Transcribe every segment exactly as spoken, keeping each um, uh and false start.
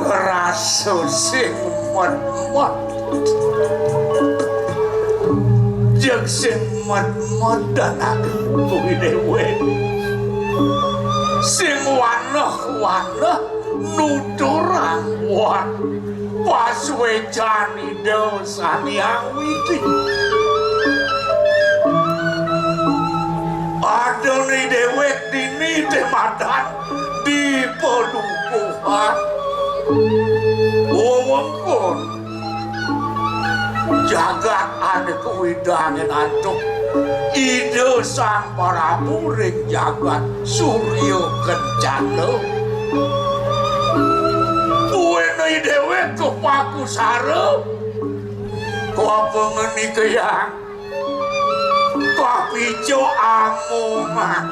Rasa sing medmet. Jeng sing medmet dan aku kuwi dhewe. Sing waneh-waneh nuturang wah. Pasuecan Ida Sang Hyang Widi. Adene dhewek dini temadan di padukuhan wewengkon jagat ane kuwi dane antuk Ida Sang Prabu ring jagat Surya Kencana. Kuwene dhewek kepakusara, kuapengen ike yang kapica amongan.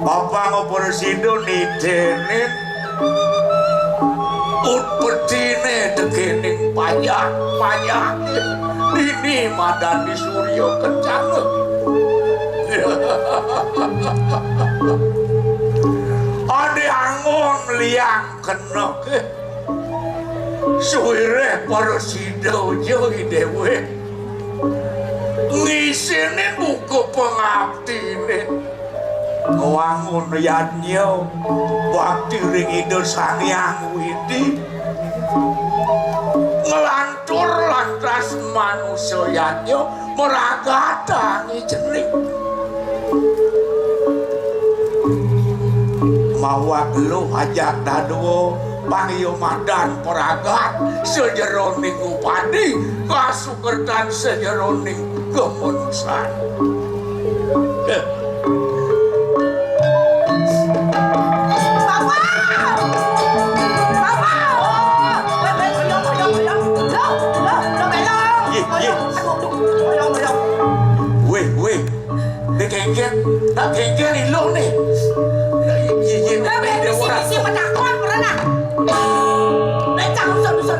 Apa ngopor sida nitene utpetine tekening payah-payah dini madan di Surya Kencana. Ade angon liang kena ke suwireh para sida ja dhewe ngisini buka pangaptine. Ngwangun yadnya bakti ring Ida Sang Hyang Widi. Nglantur lantas manusa yadnya meragatang cening. Mawak luh ajak dadua pangya madan pragat sajeroning upadi kasukertan sajeroning kamanusan. Bapak! Bapak! Weh, weh, oyong, oyong, oyong. Loh, loh, loh, belong. Iya, iya. Aduh, aduh, oyong, oyong. Weh, weh. Dia kengken. Tak kengken ilu nih. Iya, iya, iya. Lah, dia misi-misi orang. Petakon pernah. Becak usah-usah.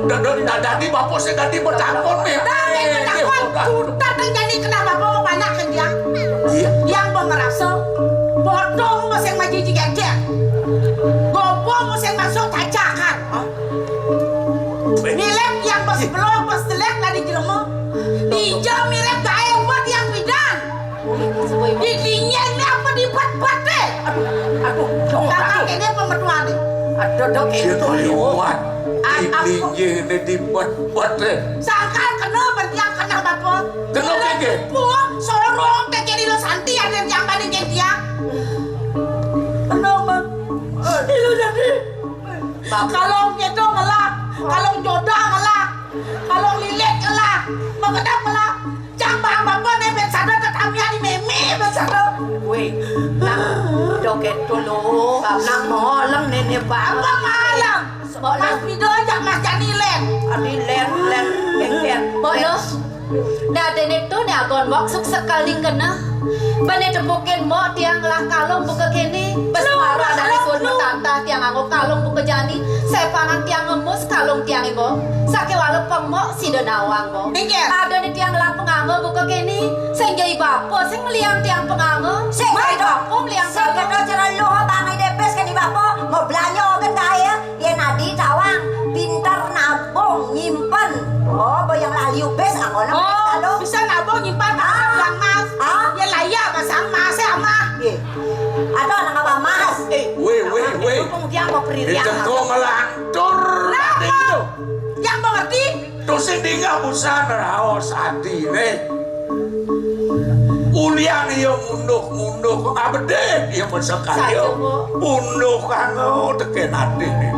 Dadi, dadi, bapak saya dadi petakon nih. Dah, eh, petakon. Sudah, terjadi kenapa bapak mau banyak ke dia? Iya. Yang mau ngerasa bodoh masing majiji gajah. Gopo masing masuk tajakan. Hah? Milek yang bos belum, bos telek lah di jelema. Dija mirip gae buat yang bidan. Di dinyeng ni apa di bet-bet deh? Aduh, aduh, dong, kakak aduh. Ini pemetuan nih. Aduh, dong, itu liwat. Di dinyeng ni di bet-bet deh. Sangkal kena bentiang kena bapa. Kena keke. Puang sorong teke di lo santi ada yang banding dia. Kena, Bang. Ilu jadi. Kalong keto ngelak, kalong jodoh ngelak, kalong lilit ngelak, makedap ngelak. Cang bang bapa ne ben sada tetamian di meme ben sada. Weh, nak joget dulu, nak molem nene bang. Apa malem? Mas Pido ajak Mas Jani len. Abi len, len, len, len. Bodoh. Dadene to ne agon mok suksa kaling kena. Bene tepukin mok tiang ngelah kalong buka kene. Bes mara dari sun metantah tiang nganggo kalong buka jani. Sepangan tiang ngemus kalong tiang ibo. Sake wala pemok sida nawang mok. Inggih. Adene tiang ngelah penganggo buka kene. Sing jai bapa sing meliang tiang penganggo. Sing jai bapa meliang sing kalong. Kena cara lu bang ide pes kene bapa. Mau belanja ogen kaya. Yen adi tawang pinter nabung nyimpen. Oh, boyang lali ubis angono. Oh, bisa nabung nyimpen. Ah. Yang mas. Ah? Yen laya pasang mas ya, Amah. Iya. Ada anak apa mas? Eh, weh, weh, weh. Dia mau peririan. Itu kok ngelantur. Nah, yang mengerti. Tusing dingah busan raos atine. Ulian iya munduh-munduh kok ngabedhe iya mesekan iya. Saja, Bu. Munduh kanggo teken atine.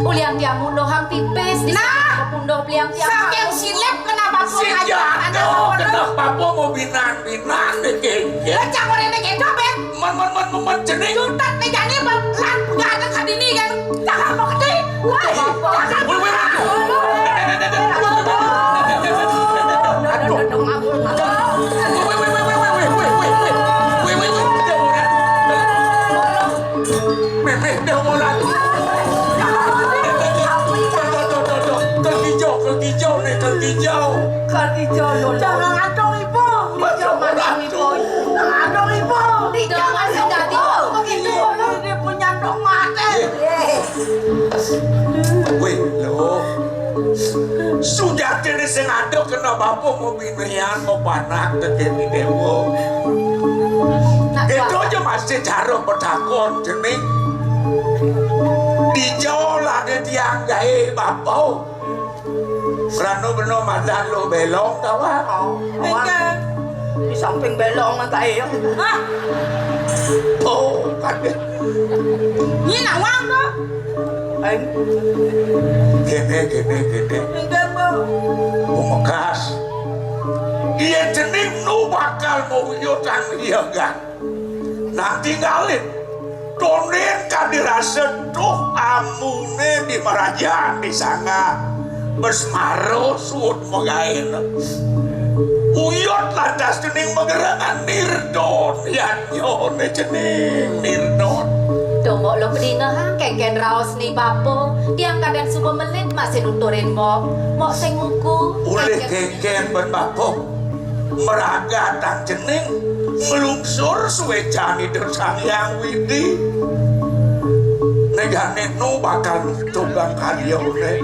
Ulian tiang munduh hang pipis di. Nah, munduh beliang tiang. Saking silip kenapa pun si aja jatuh, kenapa mau binan-binan dikengkek. Lah, cak orene kedo, Ben. Men, men, men, men, men, cening. Jutat mejane, Bang. Lan, nggak ada kadini, kan. Jangan mau gede. Wah, jangan. Woi, woi, woi. Aduh. Woi, woi, woi. Woi, woi, woi. Meh, meh, dah mulai. Tuh, tuh, tuh, tuh, tuh. Kekijau, kekijau nih, kekijau. Kekijau, lo. Jangan ngantung, Ibu. Jangan ngantung, Ibu. Jangan ngantung, Ibu. Jangan ngantung, Ibu. Begitu, lo. Ini punya dong mati. Iya. Wéh, lho. Sujatiné sing ada kena bapa mabinéan, mapanak, tekén déwa. Nak Itu apa? Aja masih cara petakon, Cening. Dija lagi tiang gaé bapa. Krana bena madan lu belong ta, Wak? Oh, Wak. Enggak. Di samping belong mah kae. Hah? Oh, kadé. Ini nawang to? Aing. Kéné, kéné, kéné. Enggak, Bu. Gumekas. Iya, Cening nu bakal mauyutan iya, Gan. Nah, tinggalin. Tondén kadi rasa tuh amuné di marajaan di sangga. Bes mara suud magaéna. Uyut lantas Cening magerengan nirdon. Yadnyané Cening nirdon. Tumbuk lu pedingehan kénkén raos ni bapa. Tiang kadén suba melit masih nuturin mbok. Mbok sing nguku. Ulih kénkén, kénkén ben bapa. Mragatang Cening nglungsur suécan Ida Sang Hyang Widi. Négané nu bakal nutugang karyané.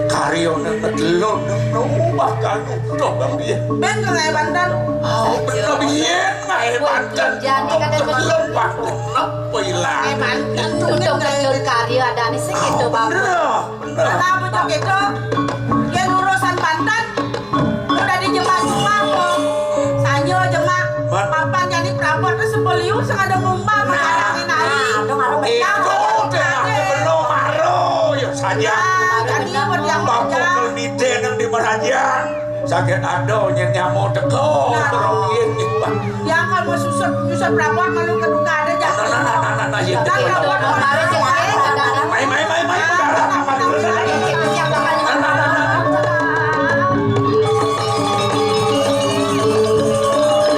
Karyané ngedelun nu bakal nutugang dia. Ben ngaé banten. Oh, bener biyen ngaé banten. Jani kadén ngedelun banten apa ilang? Ngaé banten. Tutup ngedelun karya adané sing gitu, Bapa. Bener. Nah, betul gitu. Yén urusan banten, udah di jemak-jemak, kok. Sanyo jemak, papan jani prabot, terus sebeliu sing ada ngumbah, nah, mengarangin air. Nah, dong, arep itu, pecah, tengah pecah. Sebelum maro, ya saja. Nah, jadi, buat yang bapa kermite nang di merajan, sakit ada, nyén nyamo teko, nah, terus yin, yin, Pak. Ya, kalau mau susut, susut berapa, kalau keduka ada, jangan. Nah, nah, nah, nah, nah, nah, iya, betul. Kalau buat orang lain, mai, mai, mai, mai, nah, sekarang, nah, apa nah, dulu, nah, nah, nah, nah, nah, nah, nah, nah, nah, nah.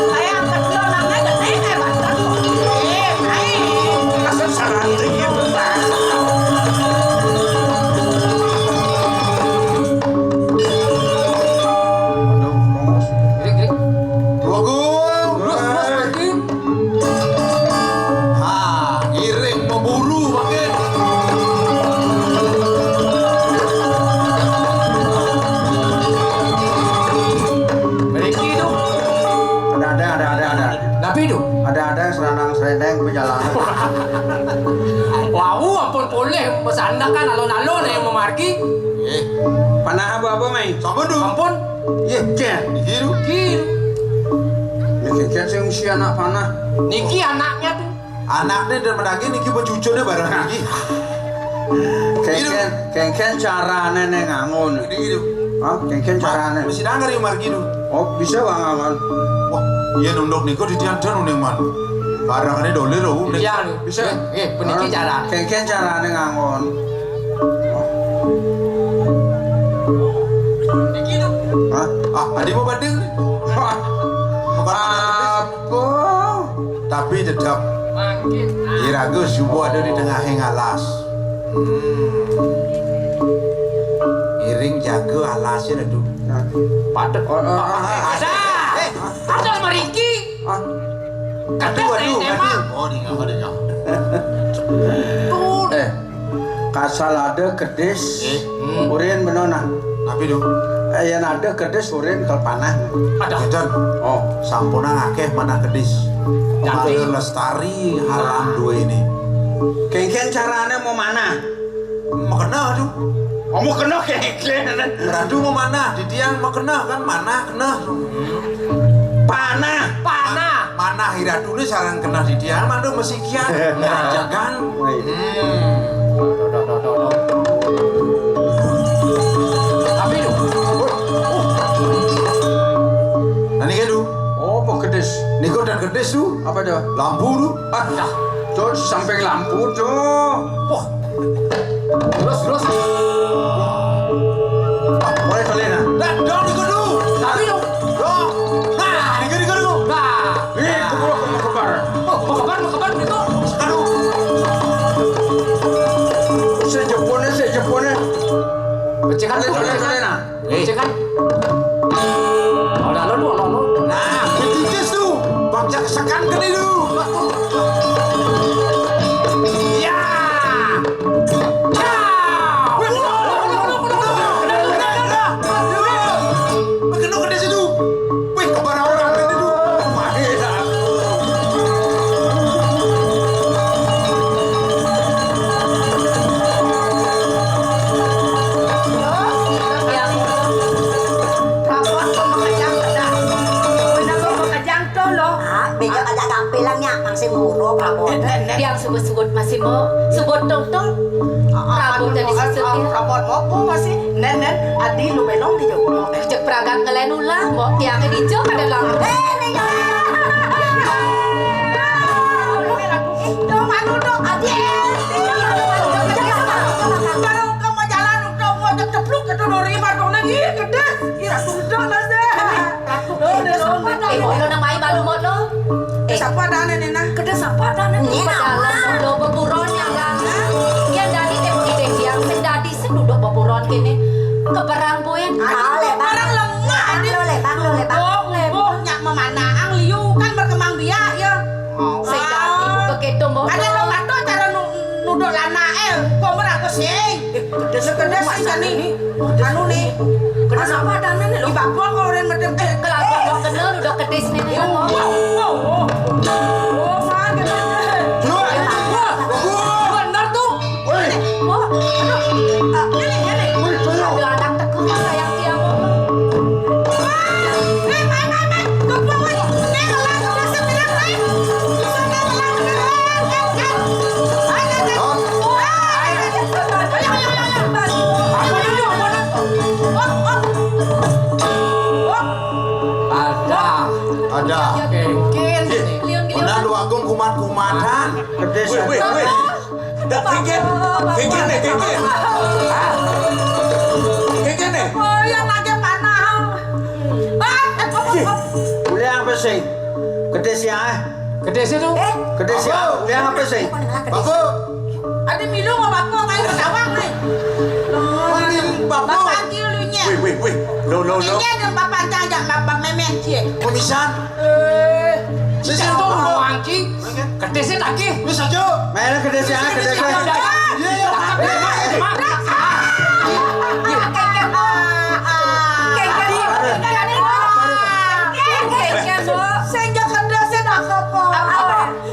Saya angkat dulu, namanya gede, saya bantu. Eh, mai. Masa salah, iya, betul. Aduh, Mas. Gede, gede. Terus, terus, Mas, lagi. Ha, ngiring pemburu makin. Mriki, Duk. Ada, ada, ada, ada, ada. Napi, Duk? Ada, ada, seranang serendeng perjalanan. Wau, ampun polih, pesandekan alon-alon yang memargi. Eh, panah apa-apa, Mai? Sampun, Duk. Ampun. Iya, Jen. Iki lho. Iki lho. Ya, Jen, Jen sing usia anak panah. Niki anaknya tuh. Anaknya dan menangi niki becucurnya bareng niki. Kengken, kengken carane neng angon. Niki lho. Hah? Kengken carane. Mesti dengar ya margi lho. Oh, bisa bang angon. Wah, iya nunduk niku di tiang dan uning man. Barangnya dolir lho. Iya lho. Bisa. Eh, eh, puniki carane. Kengken carane ngangon. Hah? Ah, adi mau banding? Apa? Tapi tetap iraga subuh ada di tengahing alas. Hmm. Iring jaga alasnya, aduh. Patek. Oh, oh, oh, oh. Ada. Eh, ada mariki. Ah. Waduh, waduh, waduh. Oh, di kamar ya. Tuh. Eh, kasal ada kedis. Eh, hmm. Urin benona. Tapi dong. Eh, yang ada kedis urin kel panah. Ada. Ngeten. Oh, sampun akeh manah kedis. Jadi lestari alam dua ini. Kengken carane mau manah. Mekena tu. Oh, mekena kengken. Ratu memanah, di tiang mekena kan manah kena. Panah. Panah. Manah iratu ni sarang kena di tiang, mandu mesikian. Ngajagan. Hmm. Tapi tu. Nah, ni kan tu. Oh, apa kedis? Ni kau dan kedis tu. Apa tu? Lampu tu. Ah, dah. Tu samping lampu tu. Wah. Terus, terus. Ah, mulai kali nah. Dah, dong, ikut dulu. Tapi dong. Dong. Nah, ikut, ikut dulu. Nah. Ih, kebal, kebal, kebal. Oh, mau kebal, mau kebal, itu. Aduh. Saya Jepun ni, saya Jepun ni. Pecahkan, boleh, pecahkan. Boleh, boleh, nah. Eh. Cek kan? Lalu, lalu, lalu. Nah, betitis tu. Bang Jack sekan ke dia tu. Ya. Mbok, sebut tong-tong. Rambut jadi sisir. Rambut apa masih? Nen, nen, adi lu belong di jowo. Cek pragat ngelen ulah, mbok tiangnya di jok ada lang. Eh, nih, dong, anu dong, adi. Kalau kamu jalan, udah mau cepluk itu dori mardong lagi, gede. Ira sudah lah deh. Ratu, eh, udah lama. Eh, mau lo namai baru mau lo. Eh, sapa adane, Nina? Kedis sapa adane, Nina? Pedalan lo beburon ya, Kang. Yang dari temu ide yang sing dadi sing duduk beburon kene. Keberang buen. Ayo, barang lemah, Bang lo, le, Bang lo, le, Bang. Oh, oh, nyak memanang liu kan berkembang biak ya. Sing dadi buka keto, mbok. Ada lo ngato cara nu-, nuduk lanae, kok merangkul sing. Eh, kedis, kedis sing jani. Anu nih. Kedis apa adane nih, lo? Di bawah kok orang medem. Eh, kalau kok kenal udah kedis nih, nih. Oh, oh, oh, oh. Oh, man, kedis. Dua. Bener tuh. Woi. Oh, aduh. Ah, ini, ini. Woi, tolong. Ada anak teko sayang dia, mbok. Wah, eh, main, main, main. Kebun, woi. Nih, kelas, kelas sembilan, main. Ada. Ada. Mungkin. Ih, mana lu agung kumat-kumatan? Gede. Wih, wih, wih. Dah, kengken. Kengken nih, kengken. Kengken nih. Oh, yang lagi panah. Ah, eh, kok, kok, kok. Boleh apa sih? Gede sih, ah. Gede sih tuh. Eh, gede sih. Apa? Dia apa sih? Bagus. Ada milu mau bapak main ketawang nih. Mana bapak? Bapak kilunya. Wih, wih, wih. No, no, no. Ini ada bapak aja, bapak memen cie. Pemisan. Eh, sisi tuh mau angki. Gede sih lagi. Wis aja. Main gede sih, ah, gede sih. Iya, iya. Sing gede sih dah kepo.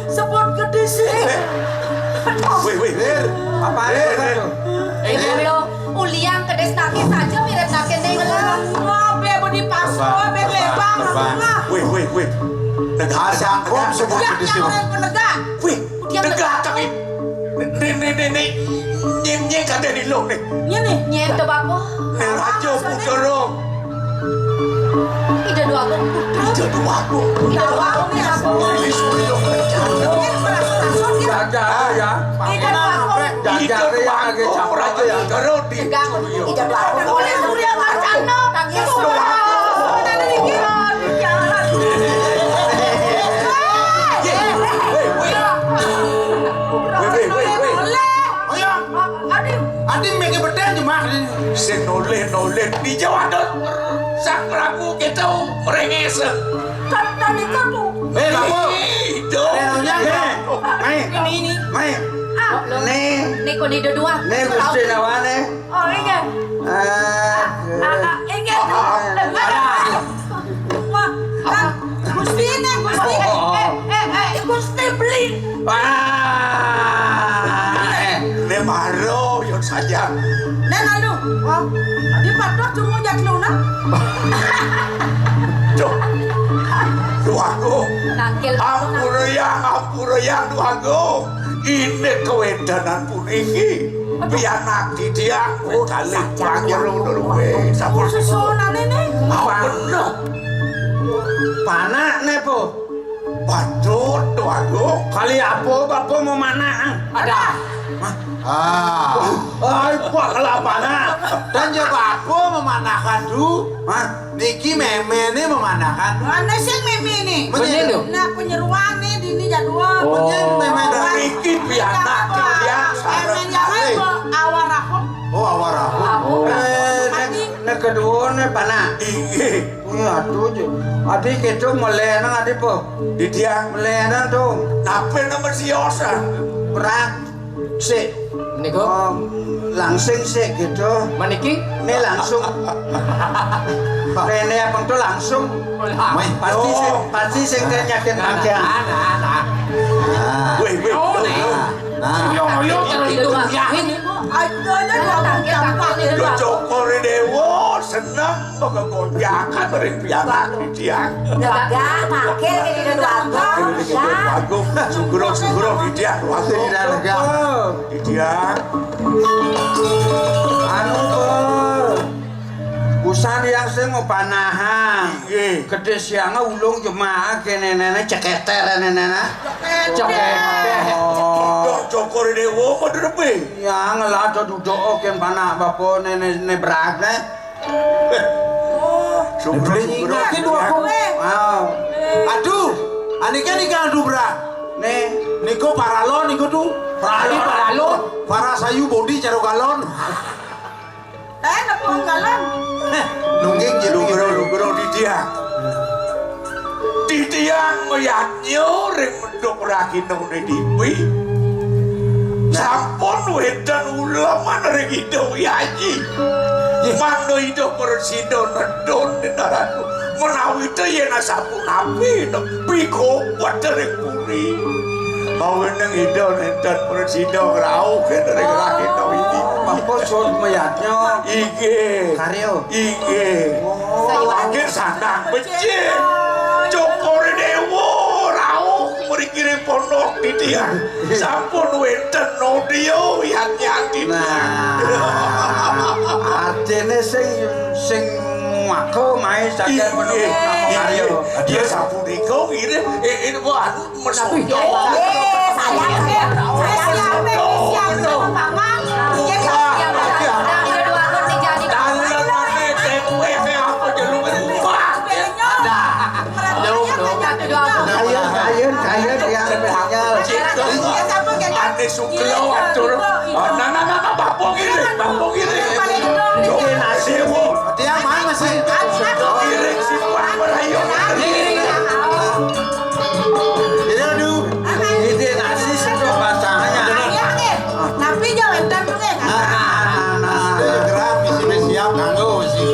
Sebut gede sih. Wih, wih, wih. Apa? Eh, lo, uliang kedis nangis aja mirip nangis nih. Ngopi budi pasu, bebebang. Wih, wih, wih. Negak, asangkong negak. Sebut kedis. Yang orang penegak. Wih, dia negak tapi. Nih, nih, nih, nih. Nyim, nyim, kata di lo nih. Nyim nih. Nyim tuh, Bapak. Nih, aja puterong. Ida dua aku putra. Ida dua aku. Ida dua aku nih aku. Ini sudah kerja. Ini merasa-rasa dia. Jaga ya. Ida dua aku. Jaga ya, lagi capek ya. Terus di. Ida dua aku. Boleh Surya Wacana. Tangis. Ida dua aku. Ada di kira. Di jalan. Weh, weh, weh. Weh, weh, weh, weh. Ayo. Adi. Adi mege beden cuma. Sing noleh-noleh di Jawa Tengah. Sang Prabu kita merenges. Kan tadi kan tuh. Eh, Prabu. Itu. Eh, Nyonya. Eh, mai. Ini, ini. Mai. Ah. Nih. Nih, kok di dua. Nih, Gusti Nawane. Oh, iya. Ah, ah, ah, iya. Wah, ah, Gusti ini, Gusti. Eh, eh, eh, Gusti beli. Wah, eh, ini maro, yo saja. Nen, anu, oh, di patok cuma jak luna. Cok. Duh, aku. Nangkil. Ampura yang, ampura yang, duh, aku. Ini kewendanan puniki. Pianak didiang, oh, kali panjero luwe. Sampun. Susunane ne. Ah, bener. Panakne, Po. Patut, Tuanku. Kali apa, Bapak mau manak? Ada. Hah? Ah. Ai, Pak, kelapana. Dan ya Bapak memanakan tu. Hah? Niki memene memanakan. Mana sing memene? Menyen. Menyen lho. Nah, penyeruane dini jadwal. Oh. Menyen memene. Niki pianak, ya. Memen yang apa? Awarahum. Oh, awarahum. Awarahum. Eh, nek, nek kedua ne panak. Inggih. Iya, aduh, Ju. Adi kedo melenang adi po. Didiang. Melenang dong. Apa nama si Yosa? Berat. Sik. Menika? Om, langsing sik gitu. Meniki? Ini langsung. Rene apa tuh langsung? Mai. Pasti sing, pasti sing nyakit mangkian. Nah, nah, nah. Nah. Wih, wih. Oh, nah. Nah. Yo, yo, terus itu yahin. Aduh, aduh, aduh, aduh, aduh, aduh. Cokor Dewa seneng menggonjangkan ring pianak titiang. Gagah, makin ini dua agung. Sugro, sugro, titiang, dua agung. Titiang. Anu, Bel. Usan yang sing mau panahan. Inggih. Gedé sianga ulung jemaah kéné-néné cekéter nénéné. Cekéter. Oh. Cokor Dewa, apa derepe? Ya, ngelado duduk, oke, panak bapa néné, né brak, né. Sugro, sugro. Ingatin dua aku. Wow. Aduh, anike nika aduh brak. Né. Niko paralon, niko tuh. Paralon, paralon. Para sayu bodi caro galon. Eh, nepung galon. Nungging jadi lugro, lugro di dia. Titiang mayadnya ring menduk ragina dipi. Sampun wénten uleman ring Ida Wyayi. Mangda Ida Presida nedun dinaratu. Menawi ta yén asapunapi, piko wénten ring puri. Mawinan Ida nénten Presida ngrauh ring ragina iki. Mangka sun mayadnya. Inggih. Karya. Inggih. Mangkin sandang becik. Cokor Dewa rauh mriki ring pondok titiang. Sampun wénten nodia wiyanyan titiang. Nah. Artine sing, sing maka mae saking menapa karya. Iya, sapunika ngiring, eh, eh, wah, Mesuya. Tapi saya, saya, saya siap, siap, siap, Paman. Iya, siap, siap, siap. Dalem ane tempe, apa jeluk, wah. Ada. Ayo, ayo, ayo, ayo, yang spesial. Ane suglo atur. Nah, nah, nah, nah, bapok ini, bapok ini. Ini nasi, Bu. Dia mana sih? Bapok ini, si Pak Merayu. Iya, aduh. Ini nasi sudah basahnya. Tapi jangan tentu ya. Nah, nah, nah, nah, segera misi siap nganggo sih.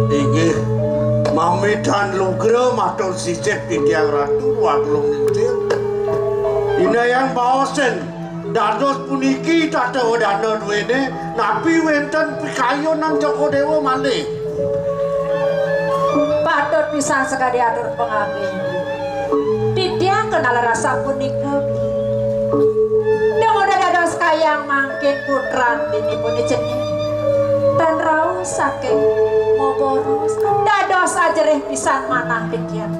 Inggih, mamidan lugra matur sisih titiang Ratu Waglung Intil. Inayang baosen. Dados puniki tata wedana duwene, napi wenten pikayunan Joko Dewa malih? Patut pisan sekadi atur pangabih. Titiang kenal rasa punika. Dawuh dados kayang mangkin putran dinipun jeneng. Tan rauh saking Moboros, dados ajerih pisan manah titiang.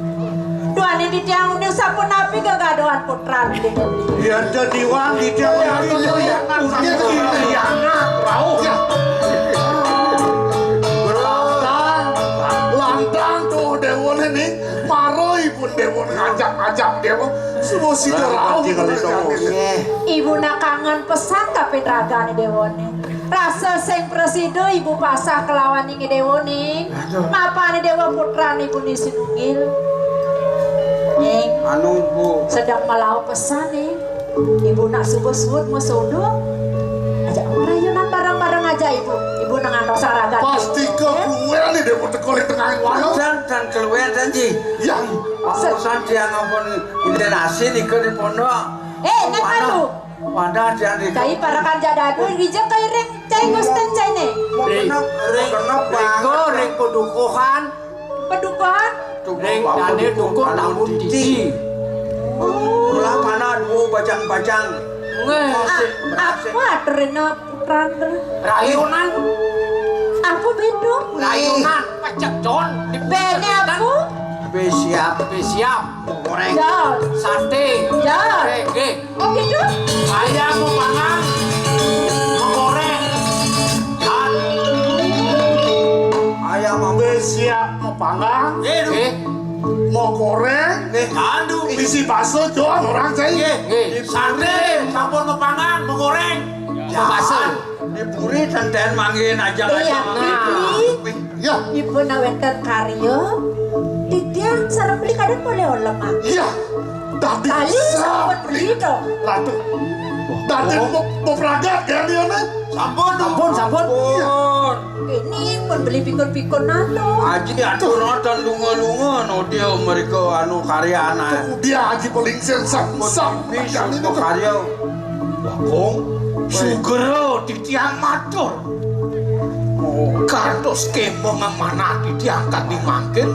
Duaning titiang uning sapunapi gegaduhan putran. Yen dadi wong titiang ya, ya, ya, ya, rauh. Lantang, lantang tuh dewane nih, maro ipun dewa ngajak-ngajak dewa, semua sida rauh. Ibu nak kangen pesan kapin ragane dewane. Rasa sing prasida ibu pasah kelawan ing dewa ning. Aduh. Mapane dewa putran ibu ni sinunggil. Ning. Anu, Bu. Sedang melau pesan ning. Ibu nak subuh suud masodo. Aja rayunan bareng-bareng aja ibu. Ibu dengan rasa raga. Pasti keluar nih dewa teko ning tengah wayah. Dan, dan keluar dan ji. Ya. Pesan dia ngampun ide nasi nika di pondok. Eh, nang anu. Wadah, jangan di. Cai parakan jadadu, rijek kairing, cai gusten cai ne. Ring, ring, ring, ring, ring, padukuhan. Padukuhan? Ring dane dukuh taun tiji. Mula mana dua bajang-bajang. Nggih. Apa aturina putran? Rayunan. Apa beda? Rayunan. Pecek, Jon. Bene apa? Be siap. Be siap. Goreng. Jon. Sate. Jon. Goreng. Nggih. Oh gitu? Ayam mau panggang, mau goreng. Ayam mau siap mau panggang. Nggih. Mau goreng. Nggih. Aduh. Isi bakso doang orang cai. Nggih. Nggih. Sate, sampun mau panggang, mau goreng. Ya. Bakso. Di puri ten-ten manggihin ajeng. Iya, aja. Nah. Ipun, ya, ipun awénten karya. Titiang sareng beli kadén polih lemak. Iya. Tadi kali sa- sampun beli to. Ratu. Tadi mau, mau berangkat ya, Liana? Sampun, sampun, sampun. Iya. Ini pun beli pikun-pikun nato. Aji atur ten lunga-lunga, no dia mereka anu karya anak. Dia Aji paling sensang. Bisa karya. Bagong, sugera titiang matur. Kantos kemeng manah titiang kadi mangkin.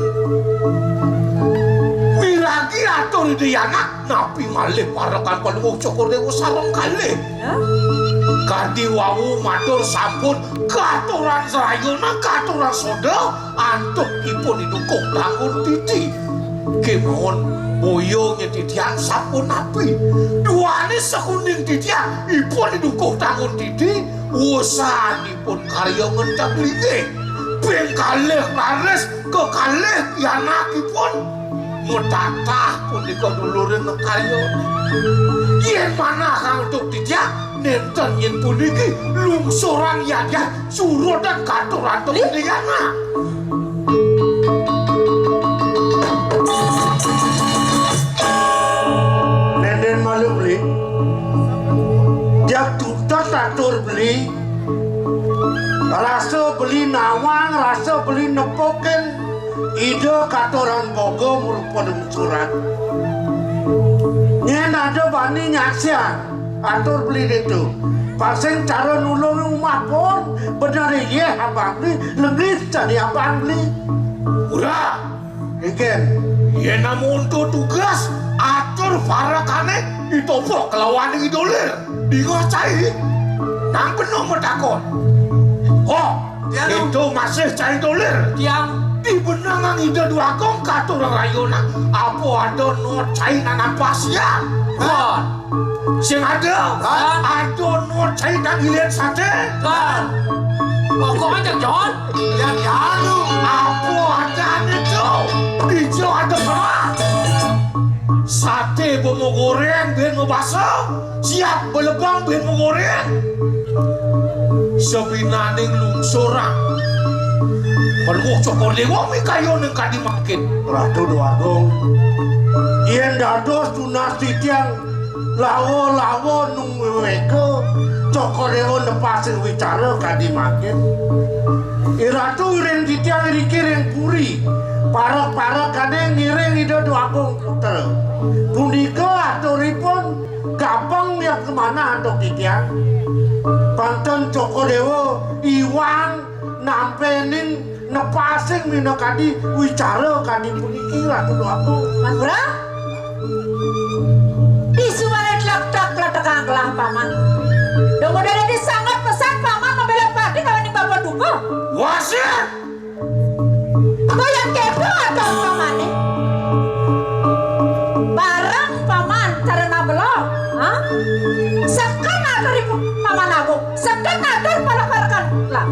Miragi atur Ida Yana, napi malih parekan Palungguh Cokor Dewa sareng kalih. Ya. Kadi wau matur sampun katuran sarayana, katuran soda, antuk ipun idukuh tangun titi. Kémawon boya nyetitian sapunapi. Duaning sakuning titian ipun idukuh tangun titi, wusanipun karya ngenteg linggih. Ping kalih laris kekalih pianakipun. Metatah punika duluring karya. Yén manah antuk titian, nénten yén puniki lungsuran yadian surutan katuran. Lih? Titian. Nénten malu beli. Jak tuntas atur beli. Rasa beli nawang, rasa beli nepukin Ida katuran boga marupa lungsuran. Nyén ada bani nyaksian. Atur beli ditu. Pasing cara nulung umah pun, bener yéh abang beli, lengis tadi abang beli. Ura. Iken. Yén amun tugas, atur parekané itopo kelawan idolir. Dingah cai. Nang bener matakon. Oh, tiang. Itu masih cai dolir. Tiang. Di benangan Ida Dwagung katur rayunan. Apa ada not cai nanam pasian? Hah? Sing ada? Hah? Ada not cai nang ilen sate? Hah? Pokoknya Jon. Ya, ya, lu. Apa ada itu? Ijo ada apa? Sate bomo goreng, ben mabasa. Siap belebang, ben magoréng. Sabinaning lungsuran. Perwuh Cokor Déwa mikayuning kadi mangkin. Ratu Déwagung, yén dados tunas titiang lawa-lawa nungwéka Cokor Déwa nepasing wicara kadi mangkin. I Ratu ngiring titiang iriki ring puri. Parek-parekané ngiring Ida Déwagung Putra. Punika aturipun. Gabeng ya kemana antuk titiang? Panten Cokor Déwa iwang nampening nepasing minakadi wicara kadi puniki, Ratu Déwagung. Manggura? Disuwara tlektek-tletekang kelah paman. Dong udah dadi sanget pesan paman membela pati kawaning bapak duka. Wasir! Kaya kéto atur pamané. Bareng paman cara nabela, ha? Seken atur ibu paman agung, seken atur para-parakan. Lah,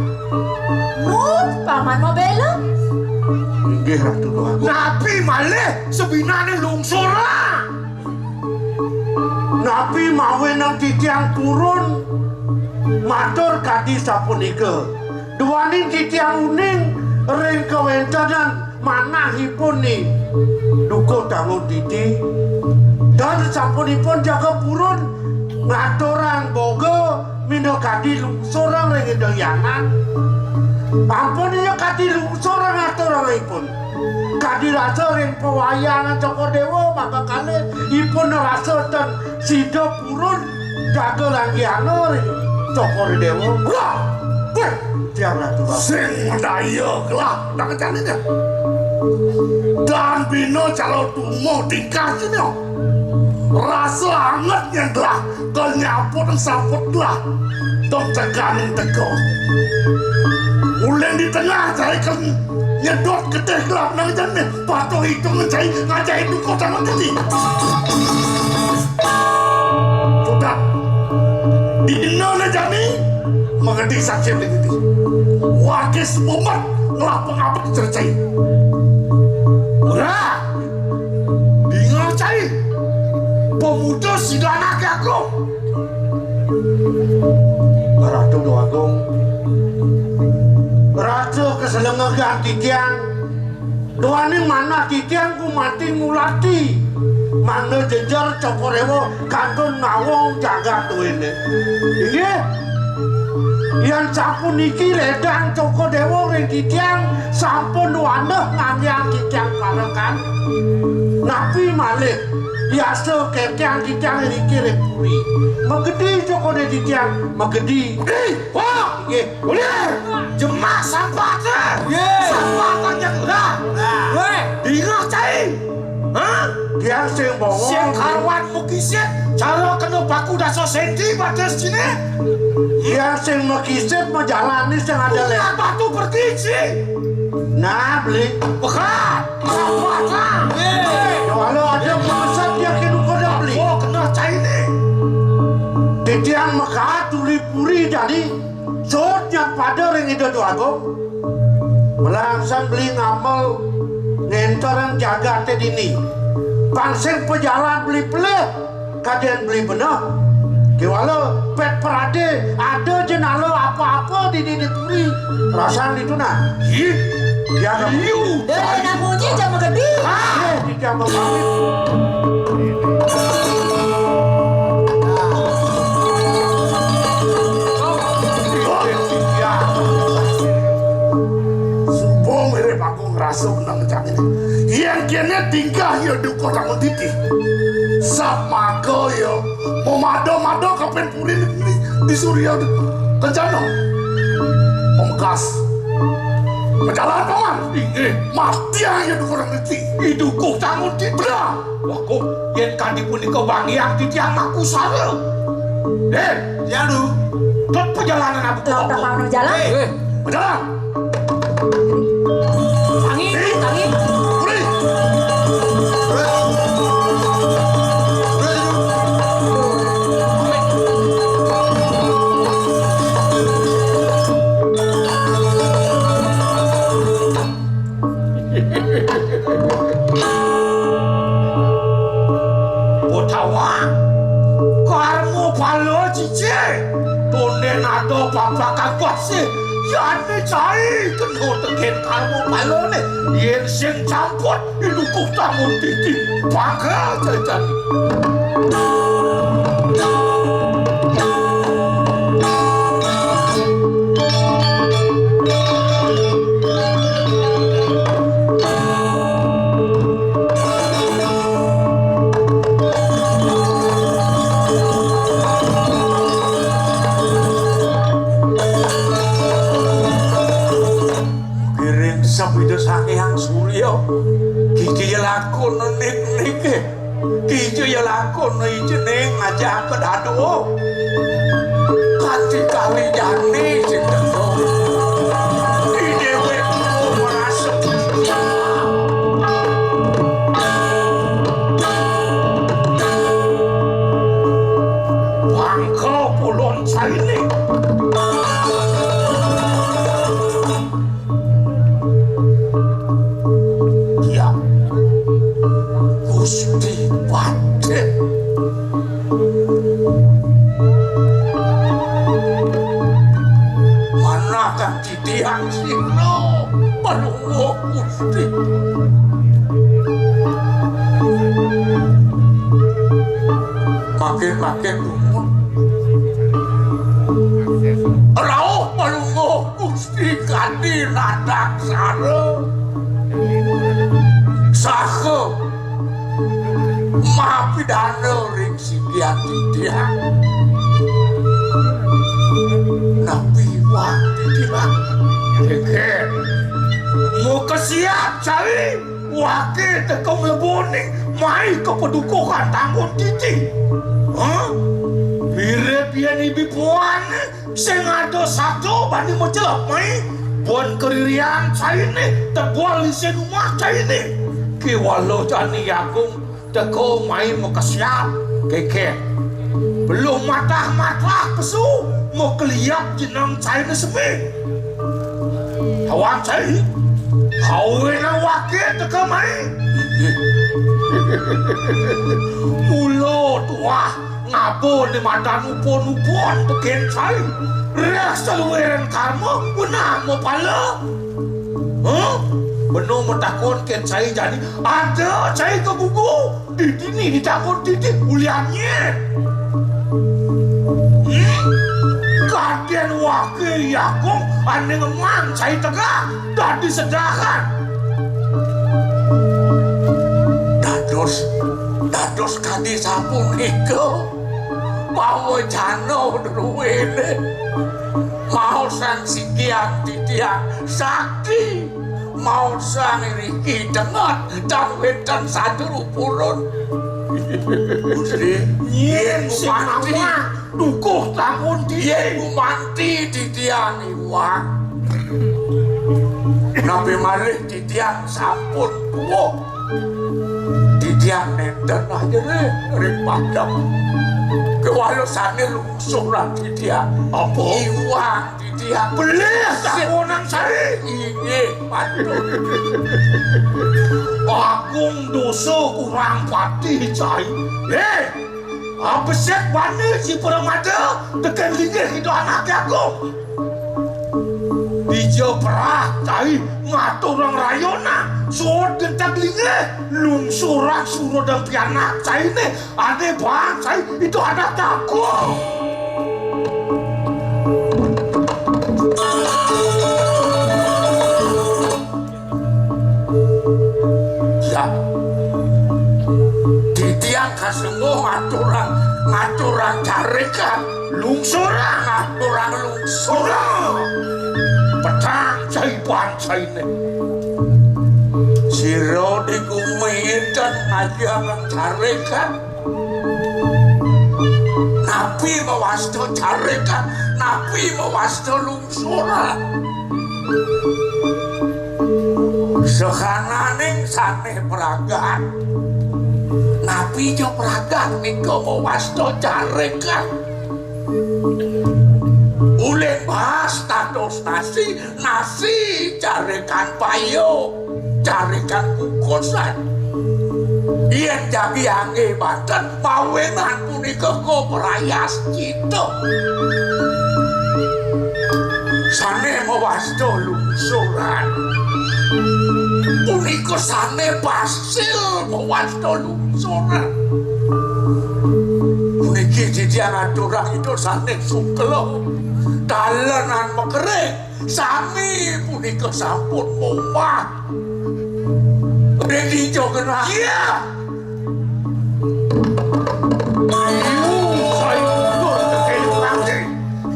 nu paman mau bela? Inggih, Ratu Déwagung. Napi malih sabinané lungsuran? Napi mawinan titiang purun matur kadi sapunika? Duaning titiang uning ring kawéntenan manahipun ni dukuh tangun titi. Dan sapunipun jaga purun ngaturang boga minakadi lungsurang ring Ida Hyang Anak. Ampun iya kadi lungsurang aturangipun. Kadi rasa ring pawayangan Cokor Déwa mangga kalih ipun rasa ten sida purun jaga langgihana ring Cokor Déwa. Wah! Wéh! Tiang Ratu Bapak. Sing daya gelah nang janinya. Dan bina calo tumuh tingkah janinya. Rasa anget nyén gelah, kenyaput saput gelah. Dong teganing tega. Uling di tengah cai ken nyedot getih gelah nang janinya. Patuh itung cai ngajahi dukuh tangan geti. Sudah. Dina ne jani, mengerti saksi mengerti. Wakil semumet ngelah pengabek cercai. Ora. Dinga cai. Pemuda sida anake agung. Ratu Déwagung, rasa kaselengegan titiang, duaning manah titiang gumanti ngulati, mangda jejer Cokor Déwa kantun nawang jagat duéné. Inggih, yén sapuniki lédang Cokor Déwa ring titiang, sampun wantah nganggéang titiang parekan. Napi malih yasa kékéang titiang iriki ring puri. Magedi Cokor Déwa titiang, magedi. Ih, wah, nggih. Ulir, jemak sampah té. Nggih. Sampah tanjak udah. Nah. Wéh. Dingeh cai. Hah? Tiang sing bawa. Sing karuan makisit, cara kena paku dasa senti batis ciné. Tiang sing makisit, majalani sing ada lé. Bukan batu pergi, Ci. Nah, beli. Bekat. Sampah, Ci. Nggih. Ya, walau ada pemesan dia kena kena beli. Oh, kena cai né. Titiang makaat tuli puri dadi. Suud nyat pada ring Ida Déwagung. Melahang san beli ngamel ngénterang jagaté dini. Pang sing pajalan beli pelih, kadén beli beneh. Kéwala pét pradé ada jenala apa-apa dini di puri. Rasan ditu nah. Ih, ya, Iu. Dé, nak munyi jam gedé. Ah, di jam pamit. Suba mirip aku ngrasa menang jam ini. Yén kéné tingkah ya duka tangun titi. Sap maka ya memada-mada kapén puri ni di Surya Kencana. Pamungkas. Majalan, Paman. Inggih. Matiang ya duka tangun titi. Idukuh tangun titi. Belah. Wah, kok yén kanti punika banggiang titiang makusara. Déh, ya lu. Tut perjalanan aku. Lah, udah mau jalan. Eh, perjalanan. Tangi, tangi. Uri. Utawa karma pala cici, tondén ada papakan pasih, yane cai kena tekén karma palané, yén sing campur inukuh tamun titi, bakal cai-cai. Kiring sabida Sang Hyang Surya, kija lakuna nik-nike. Kija ya lakuna ijening ajaka dadua. Kanti kali jani sing teka. Di déwék marasa. Bangka pulon saini. Ya, Gusti Patih. Manah kang titiang sira, Palungguh Gusti. Makin-makin dumun. Rauh Palungguh Gusti. Gusti kadi nadaksara saha mapidana ring sigi ati tiang. Napi iwang titiang? Kékéh. Makesiab cai waké teka mleboni mai ka padukuhan tanggun titi. Hah? Mirib yén ibi puané. Sing ada sato bani macelep mai, bon karirian cainé, tebul isin umah cainé. Kéwala jani agung teka mai makesiab, kékéh. Belum matah-matah pesu, makeliap jeneng cainé semi. Tawang cai, kawin waké teka mai. Mula tuah Ngapa né madan upun-upun tekén cai? Réh saluiran karma wenang mapala. Hah? Bena matakon kén cai jani, ada cai kagugu. Dini ditakon titi ulian nyén. Hmm? Kadén waké I Agung ané ngemang cai tegak dadi sedahan. Dados, dados kadi sapunika. Pawecana druéné. Maosang sikian titiang sakti. Maosang iriki tenget tan wénten sadur purun. Gusti, yén sing gumanti, nawang dukuh tangun titiang. Yén gumanti titiang iwang. Napi malih titiang sampun tuwuh. Titiang nénten aja ring padem. Kéwala sané lungsuran titiang. Apa? Iwang titiang. Pelih takonang sari. Inggih, patut. Agung dosa kurang pati, cai. Héh! Abesik bani si Pramada tekén linggih Ida Anaké Agung. Dija perah cai ngaturang rayunan, suud genteg linggih, lungsurang surudan pianak cainé, ané baang cai Ida Anaké Agung. Ya. Titiang kasengguh ngaturang, ngaturang carikan. Lungsurang. Ngaturang lungsurang. Petang cai bangsainé. Sira di gumi dan ngajiang carikan. Napi mawasta carikan, napi mawasta lungsuran. Sahananing sané pragat. Napi ja pragat nika mawasta carikan. Uling baas dados nasi, nasi carikan payu, carikan kukusan. Yén jagi anggé banten, mawinan punika kaprayascita. Sané mawasta lungsuran. Punika sané pasil mawasta lungsuran. Puniki titiang aturang Ida sané sukla. Dalenan makering. Sami punika sampun momah. Ring dija genah. Iya. Ayu, saya mundur tekén waké.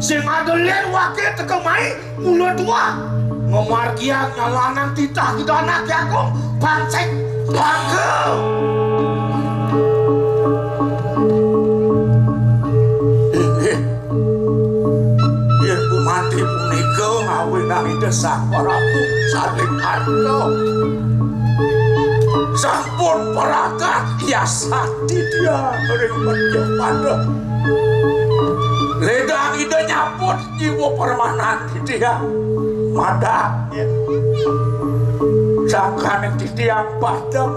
Sing ada lén waké teka mai, mula tuah. Ngamargiang nyalanan titah Ida Anaké Agung, pancén bangga. Inggih. Yén gumanti punika ngawinang Ida Sang Prabu saling arta. Sampun pragat yasati dia ring Mercapada. Ledang Ida nyaput jiwa permanan titiang. Madak. Sangkaning titiang padem.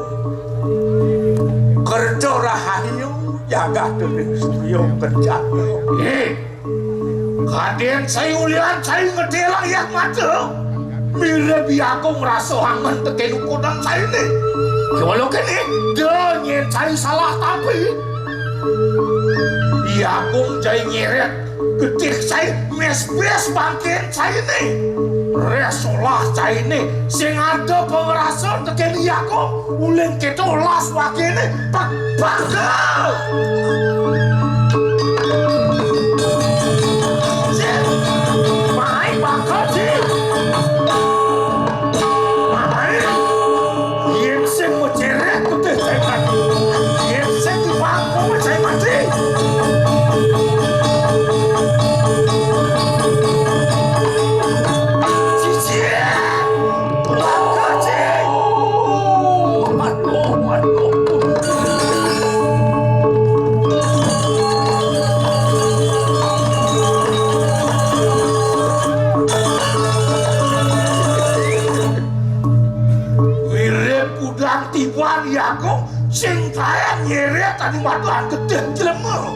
Kerta rahayu jagat dening surya kerjana. Kadén cai ulian cai ngedelang yah mata. Mirib I Agung ngrasa angen tekén ukudan cainé. Kéwala kéné, da nyén cai salah tapi. I Agung cai nyeret getih cai mésbés bangkén cainé. Réh solah cainé sing ada pangrasa tekén I Agung. Uling kéto las wakéné, bak-, bakal. Cik, mai bakal, Cik. Mai. Yén sing macerek, putih cai mati. Yén sing dibangkung, cai mati. Cicik. Wirid kudang tiban I Agung sing kaén nyeret adi maduan getih jelema.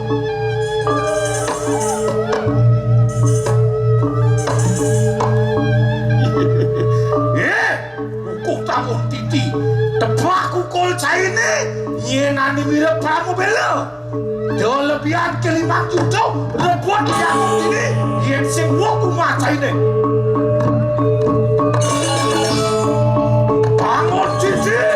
Eh, kukuh tangun titi. Tebak kukul cainé, nyénani wira pramubéla. Lebihan ka limang yuta, rebut jagung ini, yén sing wong kumat cainé. Bangun, Cici!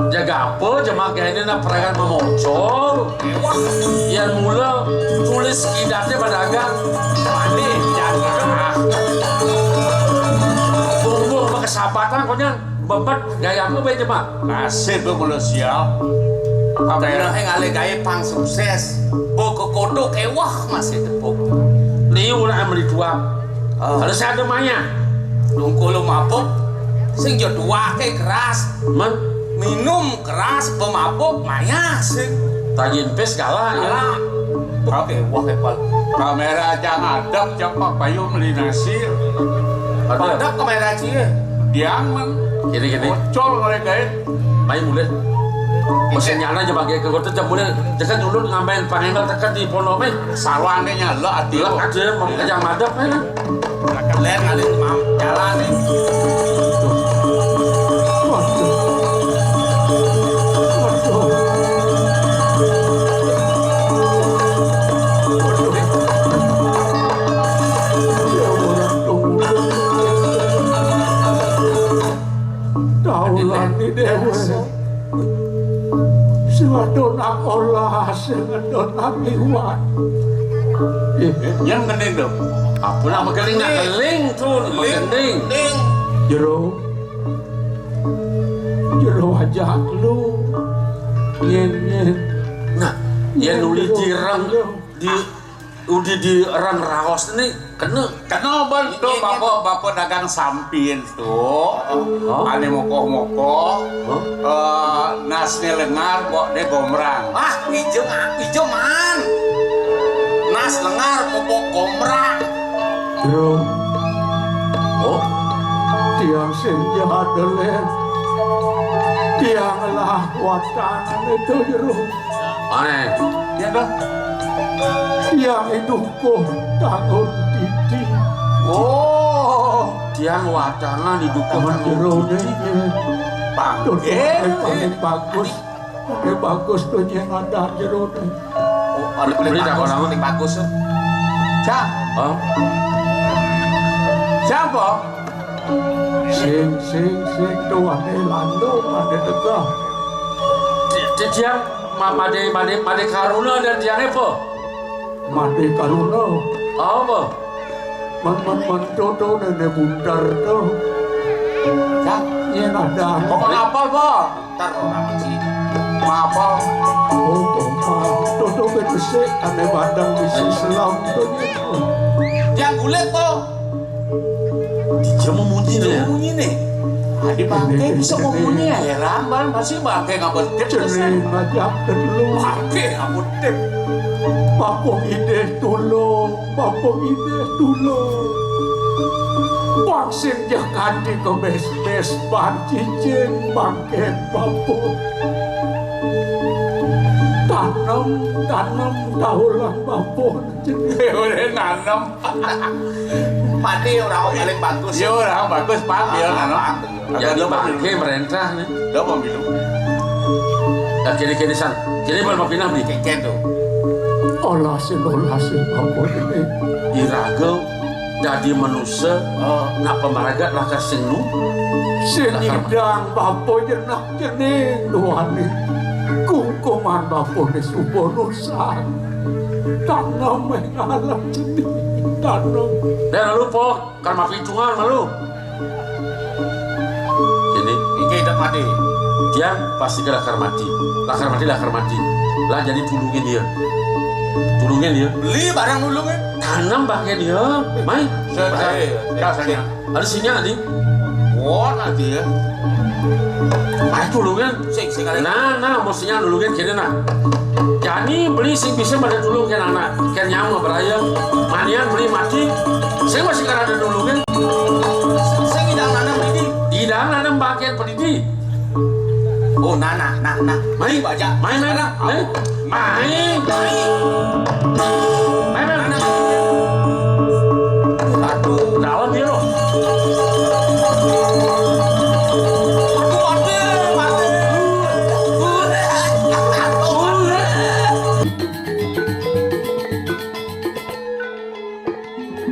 Jaga apa, jemak gainé nak perangan memoncor? Yén mula tulis kidatnya padagang. Mane, jangan. Bumbung makasabatan, konyang. Bebet, gaya apa baé, jemak? Nasib lu mula sial. Apa ya? Ngalih gaé pang sukses. Bo kekodok éwah masih tepuk. Liu nak meri tuak. Ah. Kalau saya ada maya. Dungkul lu mabuk, sing jo tuaké keras. Men? Minum keras, pemabuk, maya sing. Tagih empis kalah, ya. Kalah. Oké, wah, hebat. Kamera aja ngadep, cak Pak Bayu meli nasi. Ada. Ada kamera cie. Diang, men. Gini, gini. Bocor oleh gaé. Mai mulih. Mesin nyana aja pakai ke kota, jam mulih. Jangan dulu ngambil panggil tekan di pondok, mai. Sawane nyala ati. Lah, ada yang mau kejang madep, ya. Lén, ada yang mau jalan, nih. Waduh. Waduh. Waduh. Ya, orang tunggu. Tahu lagi, Déwa. Sing ado nang olas, sing ado nang liwat. Ih, yang gending to. Apa nak begeling, nak begeling to, begeling. Jero. Jero wajah lu. Nyén, nyén. Nah, yén nuli direng di Udi di orang raos ni kena. Kena ben tu. Iya, iya, bapa, bapa dagang sampin tu. Oh. Ane mokoh-mokoh. Oh. Eh, nasne lengar, bokne gombrang. Ah, ijo, ijo man. Nas lengar, bok gombrang. Jero. Oh. Tiang sing jahat, Len. Tiang lah watanan itu, Jero. Aneh. Ya, dah. Tiang iduh Kok tangun titi. Oh, tiang watangan iduh tangun jerone. Bangke. Paling bagus. Paling bagus to nyén ada jerone. Oh, paling, paling bagus, paling bagus. Siapa? Hah? Siapa? Sing, sing, sing, tuane lando pada tegah. Di, di, tiang ma-, made, made, made karuna dan tiangnya apa? Made karuna. Apa? Men, men, men, to, to, nene buntar to. Cak, nyén ada. Kok ngapal, Pak? Ntar orang sih. Ngapal. Oh, kok ngapal. To, to, ke besik, ane badang bisi selam to, nyén. Yang kulit to. Dia mau munyi nih ya? Munyi nih. Adi bangke bisa mau munyi ya, heran, Bang. Pasti bangke ngabetip. Jeneng aja dulu. Bangke ngabetip. Bapung idih tulung, bapung idih tulung. Wangsin ja kanti kebes-bes ban cicing bangke bapung. Tanem, tanem, taulang bapung. Udah nanem. Padi orang paling bagus. Ya, orang bagus, Pak. Ya, ah, kan? Jadi bangke merentah nih. Lo mau minum? Ya, kene-kene san. Kene mau pindah nih. Kene tuh. Olasin, olasin, apa ini? Iraga dadi manusa, oh, nak pamaragat lakar sing nu. Sing nyidang bapa jenak jening duaning. Kungkuman bapane suba rusak. Tanem ing alam jening. Tanem. Dah lupa, kan mapi tungan malu. Ini. Iki dak mati. Dia pasti ke lakar mati. Lakar mati, lakar mati. Lah jadi tulungin dia. Tulungin dia. Beli barang nulungin. Tanem pakai dia. Mai. Saya, saya, saya, saya. Ada sinyal, Di? Wah, nanti ya. Manéh tulungan. Sing, sing, nah, nah, mestinya nulungan kéné, nah. Jani beli sing bisa pada tulung kén anak, kén nyawa beraya. Manian beli mati, sing masih kada ada nulungan. Sing idang nanam pendidik. Idang nanam bagian pendidik. Oh, nah, nah, nah, nah. Main, baca. Main, main, main. Main, main. Main, main.